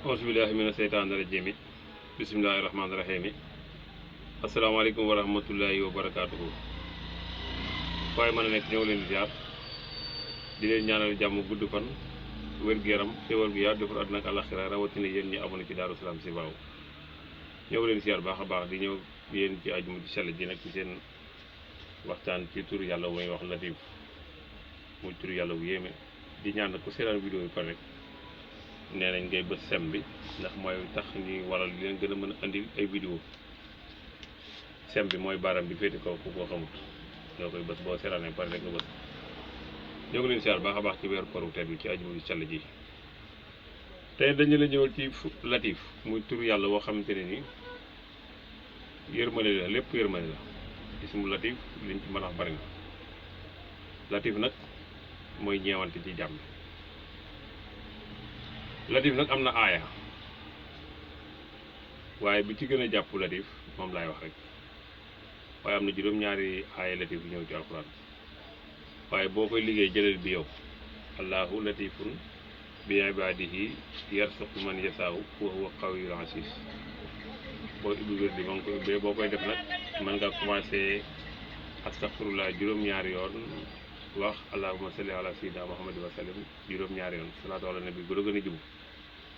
auzu billahi mina seytaani rajim bismillahi rahmaani rahim asalaamaaleykum wa rahmatullahi wa barakaatuhu. waaye mën a nekk ñëw leen di ziar di leen ñaanal jàmm gudd fan wér-gu-yaram xéwal gu yaar defar àdduna ak àllaxira rawatina yéen ñi abonné ci Daaru Salaam si baaw ñëw leen ziar baax a baax di ñëw yéen ci ajuma ci sell ji nag ci seen waxtaan ci turu yàlla bu may wax Latif muy turu yàlla bu yéeme di ñaan nag ku seetaan vidéo yi pare rek nee nañ ngay bës sem bi ndax mooy tax ñuy waral di leen gën a mën a andi ay vidéo sem bi mooy baaraam bi féete kaw ku ko xamut ñoo koy bës boo seetaanee pare rek nga bës. ñoo ngi leen siyaar baax a baax ci weeru koru tedd bi ci ajuma bi sell ji tey dañu la ñëwal ci Latif muy turu yàlla woo xamante ne ni yërmande la lépp yërmande la ismu Latif liñ ci mën a wax bari na. Latif nag mooy ñeewante ci jàmm. Latif nag am na aaya waaye bi ci gën a jàpp Latif moom laay wax rek waaye am na juróom-ñaari aaya Latif yu ñëw ci alxuraan waaye boo koy liggéey jëlal bi yow allahu latifun bi ibaadihi yarsuqu man yasaahu wa huwa qawiyyul aziz boo ubbi wér di ba nga ko ubbee boo koy def nag mën nga commencé astaghfirullah juróom-ñaari yoon wax allahumma salli ala sayyidina muhammad wa sallim juróom-ñaari yoon salaatu ala nabi bu la gën a jubu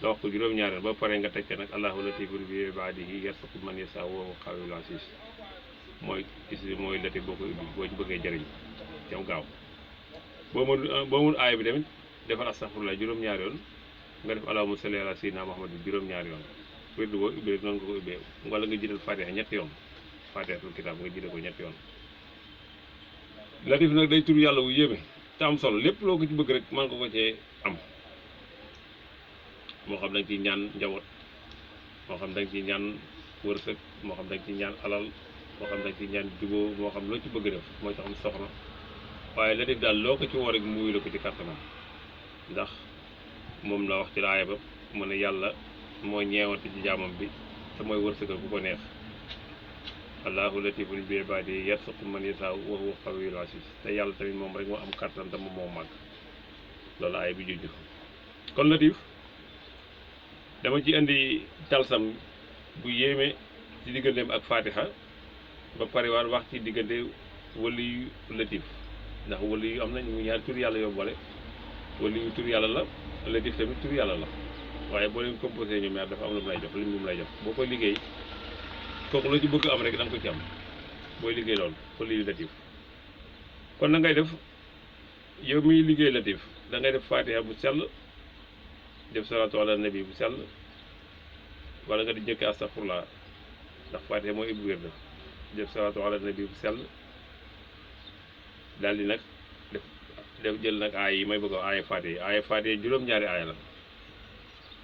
nga wax ko juróom-ñaari yoon ba pare nga tekkee nag allahu latifun bi ibaadihi yarsuqu man yasaahu wa huwa qawiyyul aziz mooy Latif boo koy ubbi boo ci bëggee jëriñ jam gaaw boo mun aaya bi tamit defal astaghfirullah juróom-ñaari yoon nga def allahumma salli ala sayyidina muhammad juróom-ñaari yoon wérdu boo ubbee noonu nga ko ubbee wala nga jiital fatiha ñetti yoon fatihatul kitaab nga jiital ko ñetti yoon. Latif nag day tur yàlla wu yéeme te am solo lépp loo ko ci bëgg rek mën nga ko cee am moo xam danga ciy ñaan njaboot moo xam danga ciy ñaan wërsëg moo xam danga ciy ñaan alal moo xam danga ciy ñaan jubóo moo xam loo ci bëgg def moo ci xam soxna waaye Latif daal loo ko ci woo rek muy la ko ci kàttanam ndax moom la wax ci laaya ba mu ne yàlla mooy ñeewante ci jaamam bi te mooy wërsëgal ku ko neex allahu latifun bi ibaadihi yarzuqu man yashaa'u wa huwa qawiyyul aziz te yàlla tamit moom rek moo am kàttan te moom moo màgg loolu aaya bi juju kon Latif dama ci indi talsam bu yéeme ci digganteem ak fatiha ba pare war wax ci diggante wali yu Latif ndax wali yu am nañ mu ñaar tur yàlla yoo boole wali yu tur yàlla la Latif tamit tur yàlla la waaye boo leen composé ñoom ñaar dafa am lu mu lay jox lim mu lay jox boo koy liggéey kooku la ci bëgg am rek da nga ko ci am booy liggéey loolu wali yu Latif kon na ngay def yow miy liggéey Latif da ngay def fatiha bu sell def salaatu ala nabi bu sell wala nga di njëkkee astaghfirullah ndax fatiha mooy ibbu wér def salaatu ala nabi bu sell daal di nag def jël nag aay yi may bëgg a aaya fatiha juróom-ñaari aaya la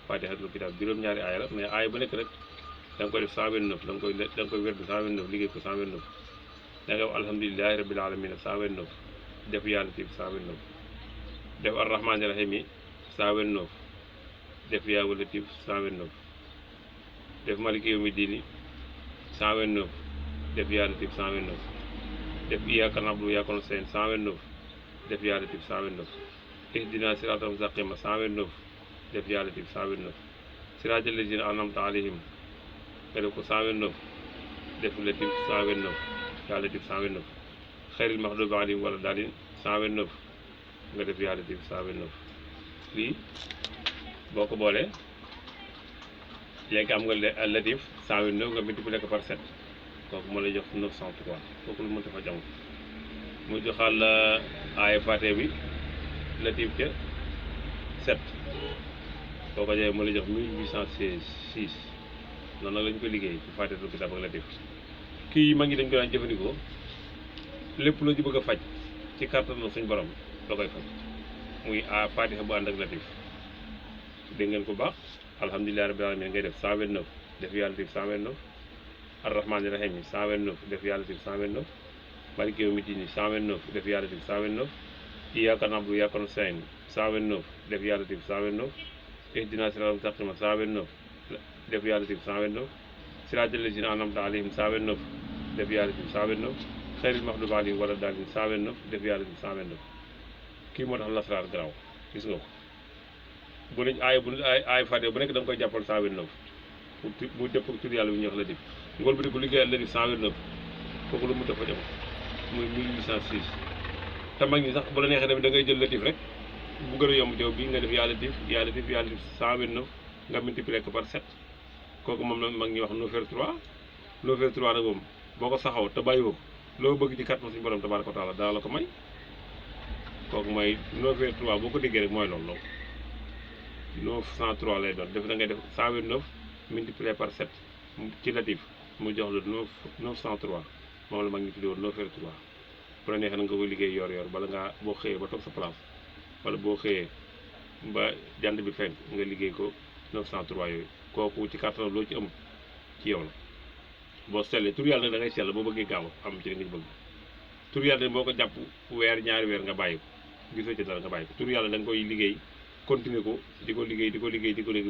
fatihatul kitaab juróom-ñaari aaya la mais aaya bu nekk rek da nga koy def 129 da nga koy wér 129 liggéey ko 129 da nga wax alhamdulilahi rabbil alamin 129 def yaa Latif 129 def arrahmaani rahim yi 129 def yaa Latif 129 def maliki yawmi diini 129 def yaa Latif 129 def iyyaaka na'budu wa iyyaaka nasta'iin 129 def yaa Latif 129 ihdina siraatal mustaqiima 129 def yaa Latif 129 siraatal laziina an'amta alayhim nga def ko 129 def Latif 129 yaa Latif 129 xayril maxduubi alayhim wala daalliin 129 nga def yaa Latif 129 lii boo ko boolee léegi am nga Latif 129 nga multiplié ko par 7 kooku moo lay jox 903 kooku lu mënta fa jàng mu joxal la aaya fatiha bi Latif ca 7 boo ko joxee moo lay jox 1816 noonu nag lañu ko liggéey ci fatihatul kitaab ak Latif kii yi mag ñi dañ ko daan jëfandikoo lépp loo ci bëgg a faj ci kàttanu suñ borom da koy faj muy fatiha bu ànd ak Latif dégg ngeen ko baax alhamdulilah rabbil alamin ngay def 129 def yaa Latif 129 arrahmaani rahim yi 129 def yaa Latif 129 maliki yawmi diini 129 def yaa Latif 129 iyyaaka na'budu wa iyyaaka nasta'iin 129 def yaa Latif 129 ihdina siraatal mustaqiima 129 def yaa Latif 129 siraatal laziina an'amta alayhim 129 def yaa Latif 129 xayril maxduubi alayhim wala daalliin 129 def yaa Latif 129 kii moo tax lasraar garaaw gis nga ko bu ne aaya Fatiha bu nekk da nga koy jàppal 129 mu dëpp ak tur yàlla bi ñuy wax latif ngool bi di ko liggéeyal latif 129 kooku lu mu dafa jëm muy 1806 te mag ñi sax bu la neexee tamit da ngay jël latif rek bu gën a yomb teew bii nga def yaa latif 129 nga multiplier ko par 7 kooku moom la mag ñi wax 9h3 9h3 nag moom boo ko saxaw te bàyyiwoo ko loo bëgg ci kàttan suñu borom tabaaraka wa taala dana la ko may kooku mooy 9h3 boo ko déggee rek mooy loolu 903 lay doon def da ngay def 129 multiplié par 7 ci latif mu jox la 903 moom la mag ñi tuddee woon 9h3 bu la neexee na nga koy liggéey yor bala ngaa boo xëyee ba toog sa place wala boo xëyee ba jant bi fenk nga liggéey ko 903 yooyu kooku ci kàttan loo ci am ci yow la boo sellee tur yàlla nag da ngay sell boo bëggee gaaw am ci li nga bëgg tur yàlla nag boo ko jàpp weer ñaari weer nga bàyyi ko gisoo ci dara nga bàyyi ko tur yàlla da nga koy liggéey continuer ko di ko liggéey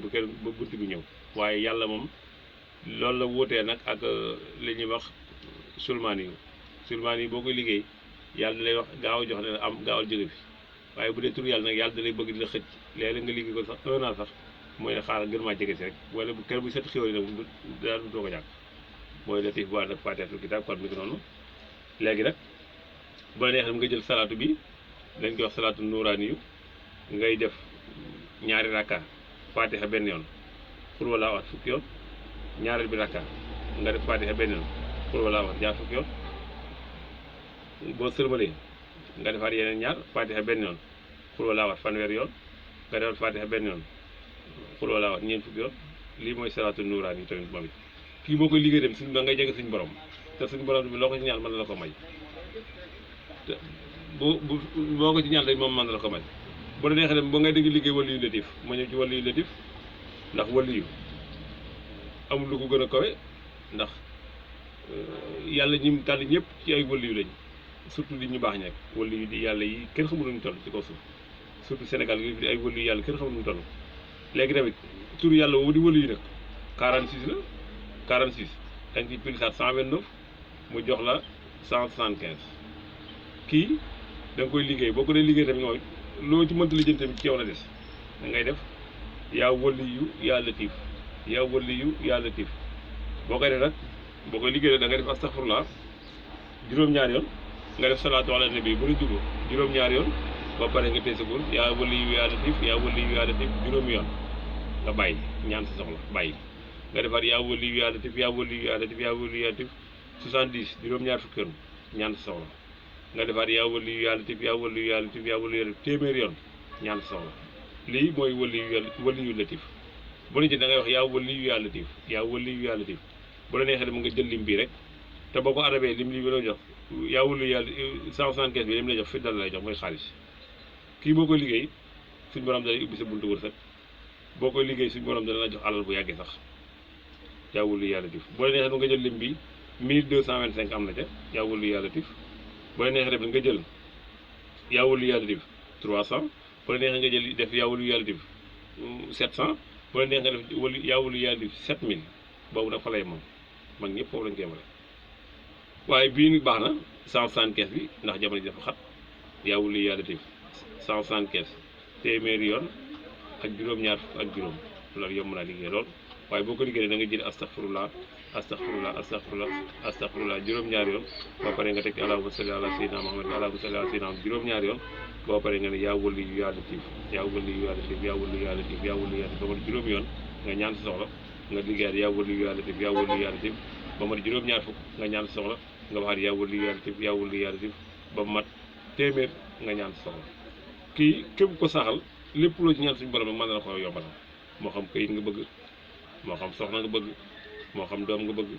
bu kenn ba bunt bi ñëw waaye yàlla moom loolu la wóotee nag ak li ñuy wax sulmaani yi boo koy liggéey yàlla da lay wax gaaw jox ne am gaawal jóge fi waaye bu dee tur yàlla nag yàlla da lay bëgg di la xëcc léeg-léeg nga liggéey ko sax 1 an sax mooy ne xaaral gën maa jege si rek wala bu kenn bu set xéwal yi nag daal du toog a jàkk mooy latif bu ànd ak faatihatul kitaab kon mi ngi noonu léegi nag bu la neexee nga jël salaatu bi dañ koy wax salaatu nuuraani yu ngay def ñaari rakka faatiha benn yoon xul wallaahu ahad fukki yoon ñaareel bi rakka nga def faatiha benn yoon xul wallaahu ahad ñaar fukki yoon boo sërmalee nga defaat yeneen ñaar faatiha benn yoon xul wallaahu ahad fanweer yoon nga defaat faatiha benn yoon xul wallaahu ahad ñeent fukki yoon lii mooy salaatu nuuraani yu tamit moom it kii boo koy liggéey dem suñ ba ngay jege suñu borom te suñu borom bi loo ko ci ñaan mën na la ko may te boo ko ci ñaan rek moom mën na la ko may bu la neexee dem ba ngay dégg liggéey wàllu yu latif ma ñëw ci wàllu yu latif ndax wàllu yu amul lu ko gën a kawe ndax yàlla ñi tànn ñëpp ci ay wàllu yu lañ surtout li ñu baax ñekk wàllu yu di yàlla yi kenn xamul nu ñu toll ci kaw suuf surtout Sénégal gi ay wàllu yu yàlla kenn xamul nu ñu toll léegi tamit tur yàlla woowu di wàllu yu nag 46 la 46 da nga ciy pilisaat 129 mu jox la 175 kii da nga koy liggéey boo ko dee liggéey tamit mooy loo ci mënta lijjanti tamit ci yow la des da ngay def yaa waliyu yaa latif yaa waliyu yaa latif boo koy def nag boo koy liggéey da ngay def astaghfirullah juróom-ñaari yoon nga def salaatu ala nabi bu la jublu juróom-ñaari yoon ba pare nga teese góor yaa waliyu yaa latif yaa waliyu yaa latif juróomi yoon nga bàyyi ñaan sa soxla bàyyi nga defaat yaa waliyu yaa latif yaa waliyu yaa latif yaa waliyu yaa latif 70 juróom-ñaar fukki yoon ñaan sa soxla nga defaat yaa waliyu yaa latif yaa waliyu yaa latif yaa waliyu yaa latif téeméeri yoon ñaan sa soxla lii mooy waliyu latif bu la ci da ngay wax yaa waliyu yaa latif yaa waliyu yaa latif bu la neexee mu nga jël lim bii rek te boo ko arabee lim li la jox yaa waliyu yaa 175 bi lim lay jox fi dal lay jox mooy xaalis kii boo koy liggéey suñ borom da lay ubbi sa buntu wërsëg boo koy liggéey suñ borom dana la jox alal bu yàggee sax yaa waliyu yaa latif bu la neexee nga jël lim bi 1225 am na ca yaa waliyu yaa latif bu la neexee nga jël yaa waliyu yaa latif 300 bu la neexee nga jël def yaa waliyu yaa latif 700 bu la neexee nga def yaa waliyu yaa latif 7000 boobu nag fa lay moom mag ñëpp foofu lañ koy male waaye bii ni baax na 175 bi ndax jamono ji dafa xat yaa waliyu yaa latif 175 téeméeri yoon ak juróom-ñaar fukk ak juróom loolu yomb naa liggéey lool waaye boo ko liggéeyee da nga jël astaghfirullah juróom-ñaari yoon boo paree nga teg ci allahumma salli ala sayyidina Muhammad allahumma salli ala sayyidina Muhammad juróom-ñaari yoon boo paree nga ne yaa waliyu yaa latif yaa waliyu yaa latif yaa waliyu yaa latif yaa waliyu yaa latif ba mat juróomi yoon nga ñaan sa soxla nga liggéeyaat yaa waliyu yaa latif yaa waliyu yaa latif ba mat juróom-ñaar fukk nga ñaan sa soxla nga waxaat yaa waliyu yaa latif yaa waliyu yaa latif ba mat téeméer nga ñaan sa soxla kii képp ko saxal lépp loo ci ñaan suñu borom mën na la ko yombalal moo xam kayit nga bëgg moo xam soxna nga bëgg moo xam doom nga bëgg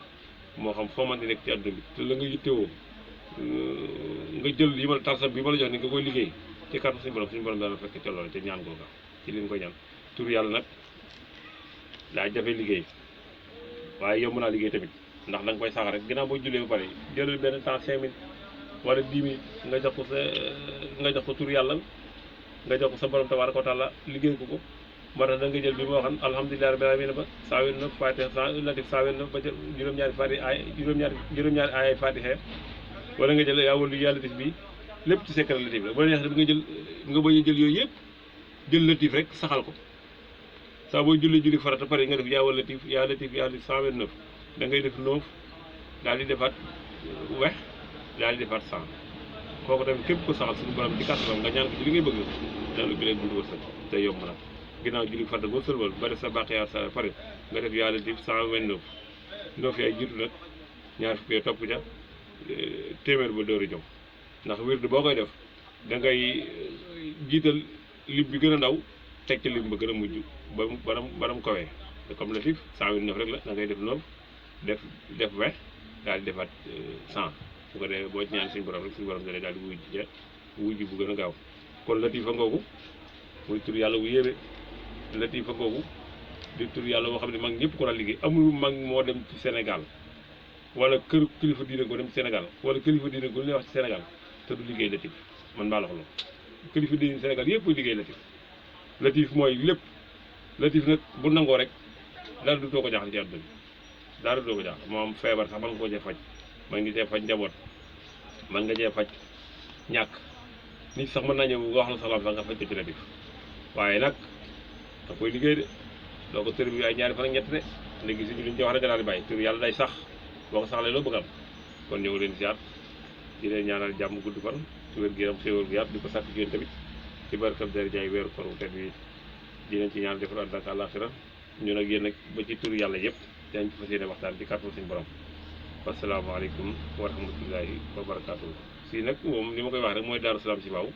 moo xam foo mën di nekk ci àdduna bi te la nga yittewoo nga jël yi ma la tarsam bi ma la jox ni nga koy liggéey ci kàttu suñu borom dana fekk ca loolu ca ñaan googa ci li nga koy ñaan tur yàlla nag daa jafe liggéey waaye yomb naa liggéey tamit ndax da nga koy sax rek ginnaaw boo jullee ba pare jëlal benn temps 5 minutes wala 10 minutes nga jox ko tur yàlla nga jox ko sa borom tabaaraka wa taala liggéey ko moo tax da nga jël bi ma waxoon alhamdulilah rabbil alamin ba 129 fatiha latif 129 ba jël juróom-ñaari fatiha ay juróom-ñaari ay fatiha wala nga jël yaa waliyu yaa latif bi lépp ci secret latif la boo neexee nga jël nga bañ a jël yooyu yëpp jël latif rek saxal ko saa booy julli farata pare nga def yaa latif yaa latif yaa latif 129 da ngay def 9 daal di defaat wex daal di defaat 100 kooku tamit képp ko saxal suñu borom ci kàttanam nga ñaan ko ci li ngay bëgg dalu bi leen buntu wërsëg te yomb na ginnaaw julli farata boo sëlmal ba def sa bàqiyaar sa pare nga def yaa latif 129 noo fi ay jiitu nag ñaar fukki topp ca téeméer ba dóori jom ndax wird boo koy def da ngay jiital lim bi gën a ndaw teg ci lim ba gën a mujj ba mu kawee te comme latif 129 rek la da ngay def 9 def 20 daal di defaat 100 bu ko defee boo ci ñaan suñu borom rek suñu borom daal di wujj bu gën a gaaw kon latifa ngoogu muy tur yàlla bu yéeme latifa ngoogu di tur yàlla boo xam ne mag ñëpp ko daan liggéey amul mag moo dem ci Sénégal wala kër kilifa diine ko dem ci Sénégal wala kilifa diine ko li wax ci Sénégal te du liggéey latif man maa la wax loolu kilifa diine Sénégal yëpp liggéey latif mooy lépp latif nag bu nangoo rek dara du doo ko jaaxle ci àdduna bi dara du doo ko jaaxle moom feebar sax man nga koo cee faj man nga cee faj njaboot man nga cee faj ñàkk nit sax mën naa ñëw nga wax la salaam sax nga faj ko ci latif waaye nag da koy liggéey de doo ko tër bi ay ñaari fan ak ñett de léegi si luñ ci wax rek nga daal di bàyyi tër yàlla day sax boo ko saxlee loo bëgg am kon ñëw leen siyaat di leen ñaanal jàmm gudd fan ci wér gu yaram xéewal gu yaatu di ko sàkk ci yéen tamit ci barkab dara jaay weeru koor wu tedd bi di leen ci ñaan defar àddina ak àllaaxira ñun ak yéen nag ba ci tur yàlla yëpp dañ ci fas yéene waxtaan ci kàttan suñu borom wasalaamaaleykum wa rahmatullahi wa barakaatu. si nag moom li ma koy wax rek mooy Darou Salam Chifaou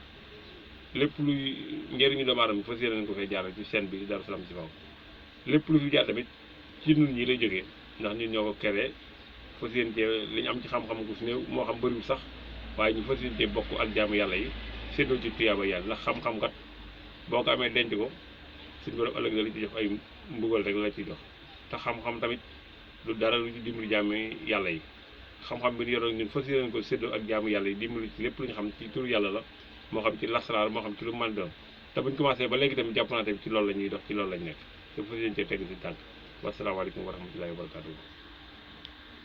lépp luy njëriñu doomu aadama fas yéene nañ ko fay jaaral ci chaîne bi Darou Salam Chifaou lépp lu fi jaar tamit ci nun ñi lay jógee ndax ñun ñoo ko keree fas yéene cee li ñu am ci xam-xam gu si néew moo xam bëriwul sax waaye ñu fas yéene cee bokk ak jaamu yàlla yi séddoo ci tuyaaba yàlla ndax xam-xam kat boo ko amee denc ko suñu borom ëllëg la ci jox ay mbugal rek la ciy jox te xam-xam tamit lu dara lu ci dimbali jaamu yàlla yi xam-xam bi ñu yoroon ñun fas yéene ko séddoo ak jaamu yàlla yi dimbali ci lépp lu ñu xam ci turu yàlla la moo xam ci lasraar moo xam ci lu mën doon te buñ commencé ba léegi tamit jàpp naa tamit ci loolu la ñuy dox ci loolu lañ nekk te fas yéene cee tegu si tànk wasalaamaaleykum wa rahmatullahi wa barakatuh